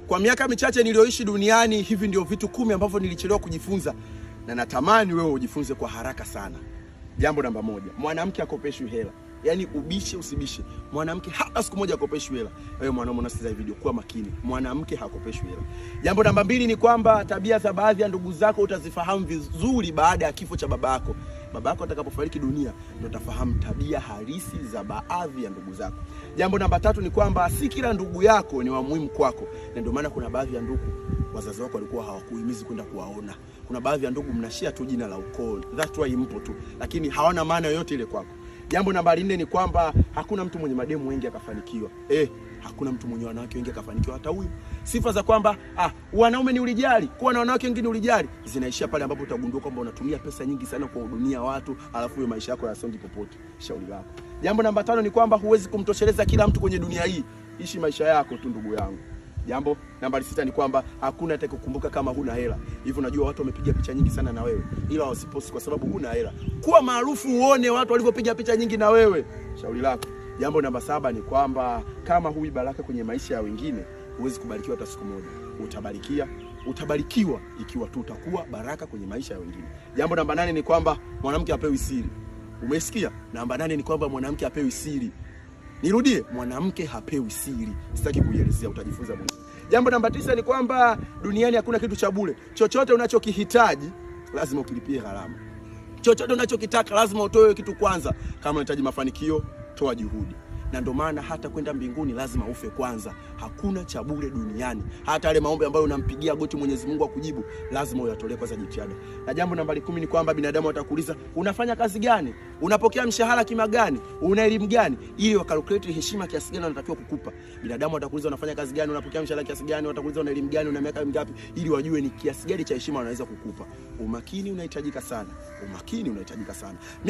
Kwa miaka michache niliyoishi duniani, hivi ndio vitu 10 ambavyo nilichelewa kujifunza na natamani wewe ujifunze kwa haraka sana. Jambo namba 1, mwanamke hakopeshwi hela. Yaani ubishe usibishe, mwanamke hata siku moja hakopeshwi hela. Wewe mwanaume unasikiza video, kuwa makini, mwanamke hakopeshwi hela. Jambo namba 2 ni kwamba tabia za baadhi ya ndugu zako utazifahamu vizuri baada ya kifo cha babako. Babako atakapofariki dunia ndio utafahamu tabia halisi za baadhi ya ndugu zako. Jambo namba 3 ni kwamba si kila ndugu yako ni wa muhimu kwako, na ndio maana kuna baadhi ya ndugu wazazi wako walikuwa hawakuhimizi kwenda kuwaona. Kuna baadhi ya ndugu mnashare tu jina la ukoo, that's why mpo tu, lakini hawana maana yoyote ile kwako. Jambo namba 4 ni kwamba hakuna mtu mwenye mademu wengi akafanikiwa. Hakuna mtu mwenye wanawake wengi akafanikiwa hata huyu. Sifa za kwamba wanaume ni ulijali, kuwa na wanawake wengi ni ulijali, zinaishia pale ambapo utagundua kwamba unatumia pesa nyingi sana kuwahudumia watu, alafu hiyo maisha yako hayasongi popote. Shauri lako. Jambo namba 5 ni kwamba huwezi kumtosheleza kila mtu kwenye dunia hii. Ishi maisha yako tu ndugu yangu. Jambo namba 6 ni kwamba hakuna atakayekukumbuka kama huna hela. Hivi unajua watu wamepiga picha nyingi sana na wewe, ila wasiposti kwa sababu huna hela. Kuwa maarufu uone watu walivyopiga picha nyingi na wewe. Shauri lako. Jambo namba 7 ni kwamba kama hui baraka kwenye maisha ya wengine, huwezi kubarikiwa hata siku moja. Utabarikiwa ikiwa tu utakuwa baraka kwenye maisha ya wengine. Jambo namba 8 ni kwamba mwanamke hapewi siri. Umesikia? Namba 8 ni kwamba mwanamke hapewi siri. Nirudie, mwanamke hapewi siri. Sitaki kuielezea, utajifunza mwenyewe. Jambo namba 9 ni kwamba duniani hakuna kitu cha bure. Chochote unachokihitaji lazima ukilipie gharama. Chochote unachokitaka lazima utoe kitu kwanza. Kama unahitaji mafanikio, toa juhudi. Na ndio maana hata kwenda mbinguni lazima ufe kwanza. Hakuna cha bure duniani. Hata yale maombi ambayo unampigia goti Mwenyezi Mungu akujibu, lazima uyatolee kwanza jitihada. Na jambo nambari 10 ni kwamba binadamu watakuuliza unafanya kazi gani? Unapokea mshahara kima gani? Una elimu gani? Ili wakalculate heshima kiasi gani wanatakiwa kukupa. Binadamu watakuuliza unafanya kazi gani, unapokea mshahara kiasi gani, watakuuliza una elimu gani, una miaka mingapi, ili wajue ni kiasi gani cha heshima wanaweza kukupa. Umakini unahitajika sana. Umakini unahitajika sana. Mimi